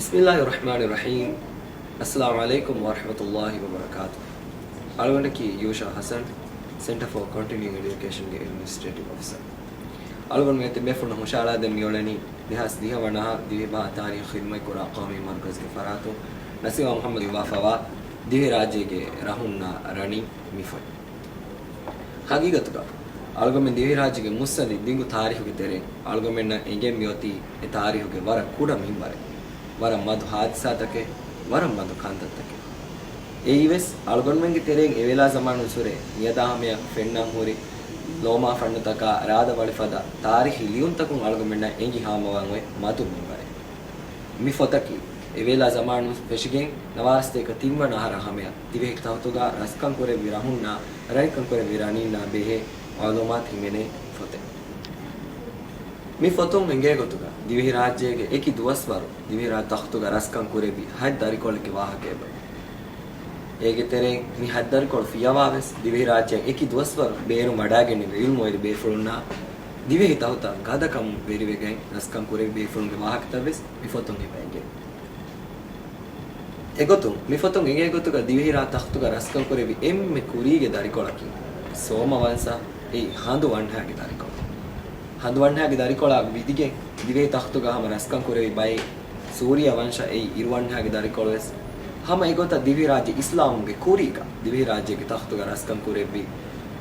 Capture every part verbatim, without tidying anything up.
بسم الله الرحمن الرحيم. السلام عليكم ورحمة الله وبركاته. އަޅުގަނޑަކީ ޔޫޝާ ހަސަން، Centre for Continuing Education ގެ އެޑްމިނިސްޓްރޭޓިވް އޮފިސަރ. އަޅުގަނޑު އެތި ބޭފުޅުން ހުށަހަޅާދޭން މިއުޅެނީ ދެހާސް ދިހަ ވަނަ އަހަރު ދިވެހި ބަހާ ތާރީޚު ޚިދުމަތްކުރާ ޤައުމީ މަރުކަޒުގެ ފަރާތުން ނަސީމާ މުޙައްމަދު އިވާފަވާ ދިވެހިރާއްޖޭގެ ރަހުންނާ ރަނީ މި ފޮތް. ހަގީގަތުގަ އަޅުގަނޑުމެން ދިވެހިރާއްޖޭގެ މުއްސަނދި ދިގު ތާރީޚުގެ ތެރެއިން އަޅުގަނޑުމެންނަށް އެނގެން މިއޮތީ އެ ތާރީޚުގެ ވަރަށް ކުޑަ މިންވަރެއް. ވަރަށް މަދު ހާދިސާތަކެއް، ވަރަށް މަދު ކަންތައްތަކެއް. އެއީވެސް އަޅުގަނޑުމެންގެ ތެރެއިން އެވޭލާ ޒަމާނުންސުރެ މިއަދާ ހަމަޔަށް ފެންނަން ހުރި ލޯމާ ފަންނުތަކާ، ރާދަ ވަޅިފަދަ ތާރީޚީ ލިޔުންތަކުން އަޅުގަނޑުމެންނަށް އެނގި ހާމަވާން އޮތް މަދު މިންވަރެއް. މި ފޮތަކީ އެވޭލާ ޒަމާނުން ފެށިގެން ނަވާރަސަތޭކަ ތިންވަނަ އަހަރާ ހަމަޔަށް ދިވެހި ތަޚްތުގަ ރަސްކަން ކުރެއްވި ރަހުންނާ، ރަނިކަން ކުރެއްވި ރަނީންނާ ބެހޭ މަޢުލޫމާތު ހިމެނޭ ފޮތެއް. މި ފޮތުން އެނގޭ ގޮތުގަ ދިވެހިރާއްޖޭގެ އެކި ދުވަސްވަރު ދިވެހިރާއްޖެ ތަޚްތުގަ ރަސްކަން ކުރެއްވި ހަތް ދަރިކޮޅެއްގެ ވާހަކަ އެބަ. އޭގެ ތެރެއިން މި ހަތް ދަރިކޮޅު ފިޔަވާވެސް ދިވެހިރާއްޖެއަށް އެކި ދުވަސްވަރު ބޭރުން ވަޑައިގެންނެވި ޢިލްމުވެރި ބޭފުޅުންނާ ދިވެހި ތަޚްތަށް ގަދަކަމުން ވެރިވެގެން ރަސްކަން ކުރެއްވި ބޭފުޅުންގެ ވާހަކަތައްވެސް މި ފޮތުން އެބަ އެނގޭ. އެގޮތުން، މި ފޮތުން އެނގޭ ގޮތުގަ ދިވެހިރާއްޖެ ތަޚްތުގަ ރަސްކަން ކުރެއްވި އެންމެ ކުރީގެ ދަރިކޮޅަކީ ސޯމަ ވަންސަ، އެއީ ހަނދު ވަންހާގެ ދަރިކޮޅު. ހަނދު ވަންހާގެ ދަރިކޮޅާ ވިދިގެން ދިވެހި ތަޚްތުގަ ހަމަ ރަސްކަން ކުރެވި ބައެއް ސޫރިޔާ ވަންސަ، އެއީ އިރު ވަންހާގެ ދަރިކޮޅުވެސް. ހަމަ އެގޮތަށް ދިވެހިރާއްޖެ އިސްލާމުގެ ކުރީގަ ދިވެހިރާއްޖޭގެ ތަޚްތުގަ ރަސްކަން ކުރެއްވި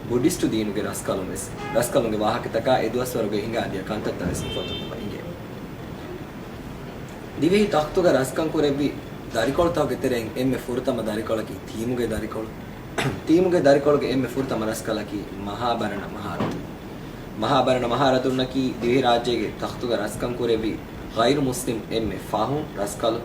ބުޑިސްޓު ދީނުގެ ރަސްކަލުންވެސް، ރަސްކަލުންގެ ވާހަކަތަކާ އެ ދުވަސްވަރުގަ ހިނގާދިޔަ ކަންތައްތައްވެސް މި ފޮތުން އެބަ އިނގޭ. ދިވެހި ތަޚްތުގަ ރަސްކަން ކުރެއްވި ދަރިކޮޅުތަކުގެ ތެރެއިން އެންމެ ފުރަތަމަ ދަރިކޮޅަކީ ތީމުގެ ދަރިކޮޅު. ތީމުގެ ދަރިކޮޅުގެ އެންމެ ފުރަތަމަ ރަސްކަލަކީ މަހާބަރަނަ މަހާރަދުން. މަހާބަރަނަ މަހާރަދުންނަކީ ދިވެހިރާއްޖޭގެ ތަޚްތުގަ ރަސްކަން ކުރެއްވި ޣައިރު މުސްލިމް އެންމެ ފަހުން ރަސްކަލު.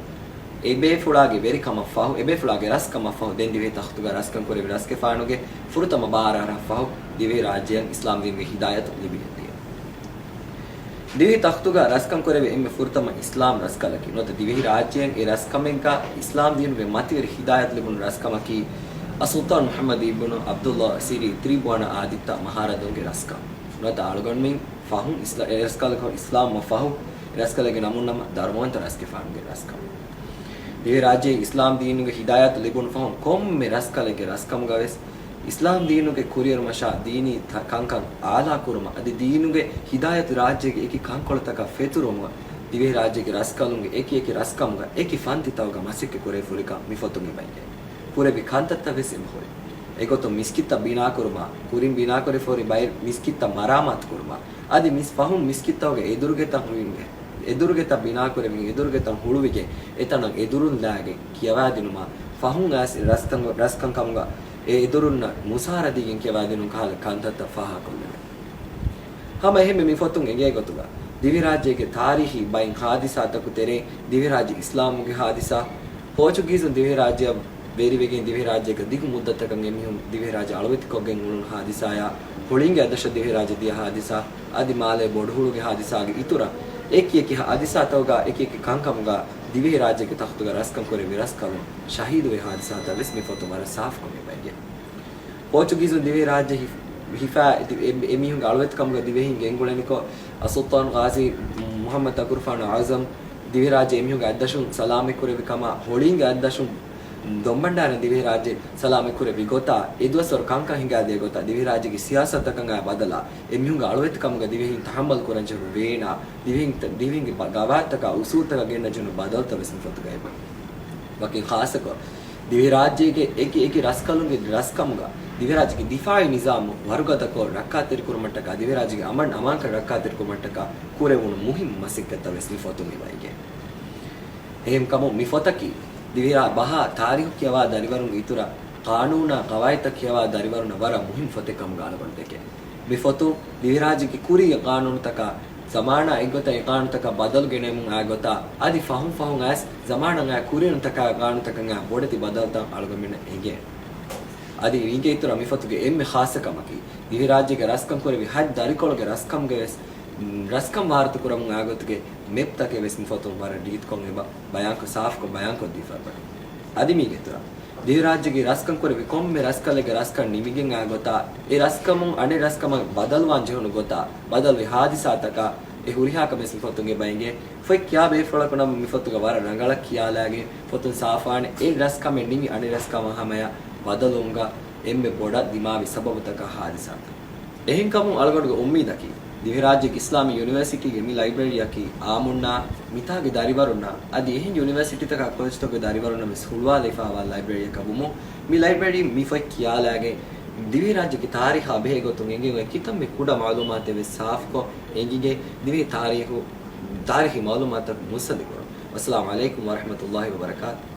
އެބޭފުޅާގެ ވެރިކަމަށް ފަހު، އެބޭފުޅާގެ ރަސްކަމަށް ފަހު ދެން ދިވެހި ތަޚްތުގަ ރަސްކަން ކުރެއްވި ރަސްގެފާނުގެ ފުރަތަމަ ބާރަ އަހަރަށް ފަހު ދިވެހިރާއްޖެއަށް އިސްލާމް ދީނުގެ ހިދާޔަތު ލިބިގެންދިޔަ. ދިވެހި ތަޚްތުގަ ރަސްކަން ކުރެވޭ އެންމެ ފުރަތަމަ އިސްލާމް ރަސްކަލަކީ ނުވަތަ ދިވެހިރާއްޖެއަށް އެ ރަސްކަމެއްގަ އިސްލާމް ދީނުގެ މަތިވެރި ހިދާޔަތު ލިބުނު ރަސްކަމަކީ އައްސުލްޠާން މުޙައްމަދު އިބްނު ޢަބްދުﷲ ސިރީ ތިރީ ބުވަނަ އާދިއްތަ މަހާރަދުންގެ ރަސްކަން. ނުވަތަ އަޅުގަނޑުމެން ފަހުން އިސްލާ-، އެ ރަސްކަލަކަށް އިސްލާމްވާ ފަހު އެ ރަސްކަލެއްގެ ނަމުން ނަމަ ދަރުމަވަންތަ ރަސްގެފާނުގެ ރަސްކަން. ދިވެހިރާއްޖެ އިސްލާމް ދީނުގެ ހިދާޔަތު ލިބުނު ފަހުން ކޮންމެ ރަސްކަލެއްގެ ރަސްކަމުގަވެސް އިސްލާމް ދީނުގެ ކުރިއެރުމަށާ ދީނީ ތަ-، ކަންކަން އާލާކުރުމަށް އަދި ދީނުގެ ހިދާޔަތު ރާއްޖޭގެ އެކި ކަންކޮޅުތަކަށް ފެތުރުމަށް ދިވެހިރާއްޖޭގެ ރަސްކަލުންގެ އެކި އެކި ރަސްކަމުގަ އެކި ފަންތިތަކުގަ މަސައްކަތް ކުރެވިފުރިކަން މި ފޮތުން އެބަ އެނގޭ. ކުރެއްވި ކަންތައްތައްވެސް އެބަ ހުރި. އެގޮތުން މިސްކިތްތައް ބިނާކުރުމާ، ކުރިން ބިނާކުރެވިފަހުރި ބައެއް މިސްކިތްތައް މަރާމާތުކުރުމާ، އަދި މިސް ފަހުން މިސްކިތްތަކުގެ އެދުރުގެތައް ހުޅުވި-، އެދުރުގެތައް ބިނާކުރެވިގެން އެދުރުގެތައް ހުޅުވިގެން އެތަނަށް އެދުރުން ލާގެން ކިޔަވާދިނުމާ، ފަހުން އައިސް ރަސްކަން-، ރަސްކަންކަމުގަ އެ އެދުރުންނަށް މުސާރަ ދީގެން ކިޔަވާދިނުން ކަހަލަ ކަންތައްތައް ފާހަގަކޮށްލެވޭ. ހަމަ އެހެންމެ މި ފޮތުން އެނގޭ ގޮތުގަ، ދިވެހިރާއްޖޭގެ ތާރީހީ ބައެއް ހާދިސާތަކު ތެރޭ، ދިވެހިރާއްޖެ އިސްލާމުގެ ހާދިސާ، ޕޯޗުގީޒުން ދިވެހިރާއްޖެއަށް ވެރިވެގެން ދިވެހިރާއްޖޭގަ ދިގު މުއްދަތަކަށް އެމީހުން ދިވެހިރާއްޖެ އަޅުވެތިކޮށްގެން އުޅުނު ހާދިސާޔާ، ހޮޅިންގެ އަތްދަށަށް ދިވެހިރާއްޖެ ދިޔަ ހާދިސާ، އަދި މާލޭ ބޮޑުހުޅުގެ ހާދިސާގެ އިތުރަށް، އެކި އެކި ހާދިސާތަކުގަ އެކި އެކި ކަންކަމުގަ ދިވެހިރާއްޖޭގެ ތަޚްތުގަ ރަސްކަން ކުރެއްވި ރަސްކަލުން ޝަހީދުވި ހާދިސާތައްވެސް މި ފޮތުން ވަރަށް ސާފުކޮށް އެބަ އެނގޭ. ޕޯޗުގީޒުން ދިވެހިރާއްޖެ ހިފް-، ހިފާ އެ މީހުންގެ އަޅުވެތިކަމުގަ ދިވެހިން ގެންގުޅެނިކޮށް، އައްސުލްޠާން ޣާޒީ މުޙައްމަދު އަކުރުފާނު އަޢުޒަމް ދިވެހިރާއްޖެ އެމީހުންގެ އަތްދަށުން ސަލާމަތްކުރެއްވި ކަމަށް، ހޮޅިންގެ އަތްދަށުން ދޮންބަންޑާރަ ދިވެހިރާއްޖެ ސަލާމަތްކުރެއްވި ގޮތާ، އެ ދުވަސްވަރު ކަންކަން ހިނގާދިޔަ ގޮތާ، ދިވެހިރާއްޖޭގެ ސިޔާސަތަކަށް އައި ބަދަލާ، އެމީހުންގެ އަޅުވެތިކަމުގަ ދިވެހިން ތަޙައްމަލް ކުރަންޖެހުނު ވޭނާ، ދިވެހިން، ދިވެހިންގެ ގަވާއިދުތަކާ އުސޫލުތަކަށް ގެންނަންޖެހުނު ބަދަލުތައްވެސް މި ފޮތުގައި އެބަ. ވަކިން ޚާއްޞަކޮށް، ދިވެހިރާއްޖޭގެ އެކި އެކި ރަސްކަލުންގެ ރަސްކަމުގަ، ދިވެހިރާއްޖޭގެ ދިފާއީ ނިޒާމު ވަރުގަދަކޮށް ރައްކާތެރިކުރުމަށްޓަކާ، ދިވެހިރާއްޖޭގެ އަމަން އަމާންކަން ރައްކާތެރިކުރުމަށްޓަކާ ކުރެވުނު މުހިއްމު މަސައްކަތްތައްވެސް މި ފޮތުން އެބަ އެނގޭ. އެހެންކަމުން މި ފޮތަކީ، ދިވެހިރާއްޖެ ބަހާ ތާރީޚު ކިޔަވާ ދަރިވަރުންގެ އިތުރަށް، ޤާނޫނާ ޤަވާއިދުތައް ކިޔަވާ ދަރިވަރުންނަށް ވަރަށް މުހިއްމު ފޮތެއް ކަމުގަ އަޅުގަނޑު ދެކޭ. މި ފޮތުން ދިވެހިރާއްޖޭގެ ކުރީގެ ޤާނޫނުތަކާ، ޒަމާނާ އެއްގޮތަށް އެ ޤާނޫނުތަކަށް ބަދަލު ގެނެމުން އައި ގޮތާ، އަދި ފަހުން ފަހުން އައިސް ޒަމާނަށް އައި ކުރިއެރުންތަކާ ޤާނޫނުތަކަށް އައި ބޮޑެތި ބަދަލުތައް އަޅުގަނޑުމެންނަށް އެނގޭ. އަދި މީގެ އިތުރަށް މި ފޮތުގެ އެންމެ ޚާއްޞަ ކަމަކީ، ދިވެހިރާއްޖޭގެ ރަސްކަން ކުރެވި ހަތް ދަރިކޮޅުގެ ރަސްކަމުގެ ވެސް، ރަސްކަން ވާރުތަ ކުރަމުން އައި ގޮތުގެ މެޕްތަކެއް ވެސް މި ފޮތުން ވަރަށް ރީތިކޮށް އެބަ ބަޔާންކޮށް، ސާފުކޮށް ބަޔާންކޮށްދީފަ އެބަ. އަދި މީގެ އިތުރަށް، ދިވެހިރާއްޖޭގެ ރަސްކަން ކުރެވި ކޮންމެ ރަސްކަލެއްގެ ރަސްކަން ނިމިގެން އައި ގޮތާ، އެ ރަސްކަމުން އަނެއް ރަސްކަމަށް ބަދަލުވާން ޖެހުނު ގޮތާ، ބަދަލުވި ހާދިސާތަކާ، އެ ހުރިހާ ކަމެއް މި ފޮތުން އެބަ އެނގޭ. ފޮތް ކިޔާ ބޭފުޅަކު ނަމަ މި ފޮތުގަ ވަރަށް ރަނގަޅަށް ކިޔާލާގެން ފޮތުން ސާފާނެ އެއް ރަސްކަމެއް ނިމި އަނެއް ރަސްކަމާ ހަމަޔަށް ބަދަލުވުމުގަ އެންމެ ބޮޑަށް ދިމާވި ސަބަބުތަކާ ހާދިސާތައް. އެހެންކަމުން އަޅުގަނޑުގެ އުއްމީދަކީ، ދިވެހިރާއްޖޭގެ އިސްލާމީ ޔުނިވަރސިޓީގެ މި ލައިބްރަރީއަކީ އާއްމުންނާ މިތާގެ ދަރިވަރުންނާ އަދި އެހެން ޔުނިވަރސިޓީތަކާ ކޮލެޖްތަކުގެ ދަރިވަރުންނަށް ވެސް ހުޅުވާލައިފާވާ ލައިބްރަރީއަކަށް ވުމުން، މި ލައިބްރަރީ މި ފޮތް ކިޔާލާގެން ދިވެހިރާއްޖޭގެ ތާރީޚާ ބެހޭ ގޮތުން އެނގެން އޮތް ކިތަންމެ ކުޑަ މައުލޫމާތެއް ވެސް ސާފުކޮށް އެނގިގެން ދިވެހި ތާރީޚު، ތާރީޚީ މައުލޫމާތުތަކުން މުއްސަނދި ކުރުން. ވައްސަލާމު ޢަލައިކުމް ވަރަޙްމަތުﷲި ވަބަރަކާތު.